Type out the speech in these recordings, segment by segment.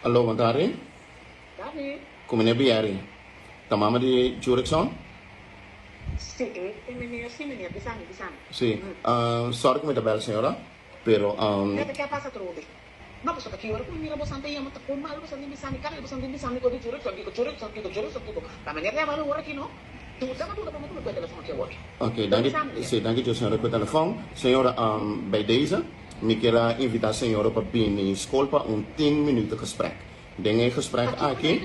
Aló, bon tardi. Tardi. Ku meneer Bieri. Ta mama di Jurickson? Si, e meneer, si meneer, bisa mi, bisa mi. Si, sorry ku mi ta bel señora, pero. Mira ta ke a pasa atrobe. No, pasobra ki ora ku mi mira bosan ta yama ta kon malu bosan tin bisa mi, kada bosan tin bisa mi ku di Jurickson kiko, Jurickson kiko, Jurickson kiko. Pa meneer ta yama mi ora aki no. Duda pa duda pa mi ku mi ku e telefon aki awor. Ok, danki, si, danki djo señora ku e telefon. Señora, bij deze mi kier a invita señora pa bini skol pa un tien minuten gesprek. Den e gesprek aki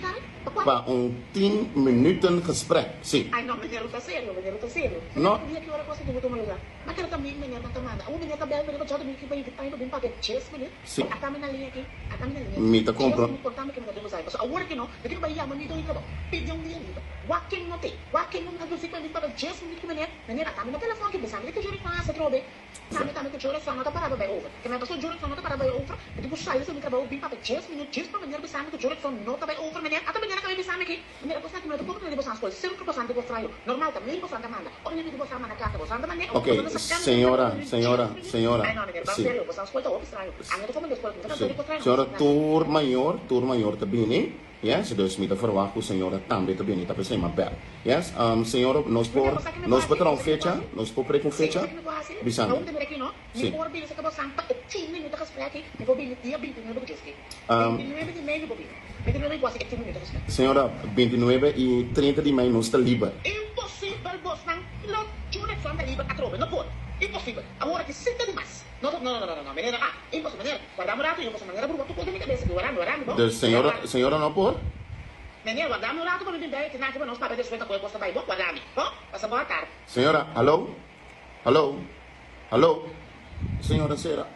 pa un tien minuten gesprek, si. Ay no, meneer lo ta serio, meneer lo ta serio. No. Meneer dia ki ora cosa ki bo tuma lugar? Ma keda ta mi meneer nan ta manda. Awo meneer ta bel meneer pa djòt mi ki pa invita mi pa bin papia djes minuut. Si. Ata mi na liña aki, ata mi na liña aki. Mi ta Djes compro. minuut konta mi ke mi ta den bo sabi. Pasobra awor ki no, mi tin ku bai yama mi doño trabou. Pidi un dia liber. Wak ken no te. Wak ken no ta dusi ku mi bin papia djes minuut ku meneer. Meneer ata mi na telefon aki bisa mi di ke jori pasa atrobe. Tambe tambe ku Jurickson no ta pará pa bai over. Ke men pasó Jurickson no ta pará bai over, mi tin ku sali for mi trabou bin papia djes minüt djis pa meneer bisa mi ku Jurickson no ta bai over meneer. Ata meneer a kaba bisa mi aki, meneer a kosnan ki mi no ta por tene di bosan skol semper bosan tin ku strayo. Normal ta mil bosan ta manda. Ora mi pidi bosan manda karta bosan ta mand'é Ok, bosan ta saka mi señora, dje señora, minüt. señora, Ay no meneer ban si. serio bosan skol ta hopi strayo. Ami no ta komende skol aki mi ta Si. kanta di ku strayo no Señora bosan tur mayor, tur mayor ta bini. Yes, dus mi ta verwacht ku señora tambe ta bini ta p'esei m'a bel. Yes, señora nos por nos por traha un fecha, nos por prek un fecha, bisa mi. Si. Señora, 29 i 30 di mei nos ta liber. Dus señora, señora no por? Señora, hallo? Hallo? Hallo? Señora sera.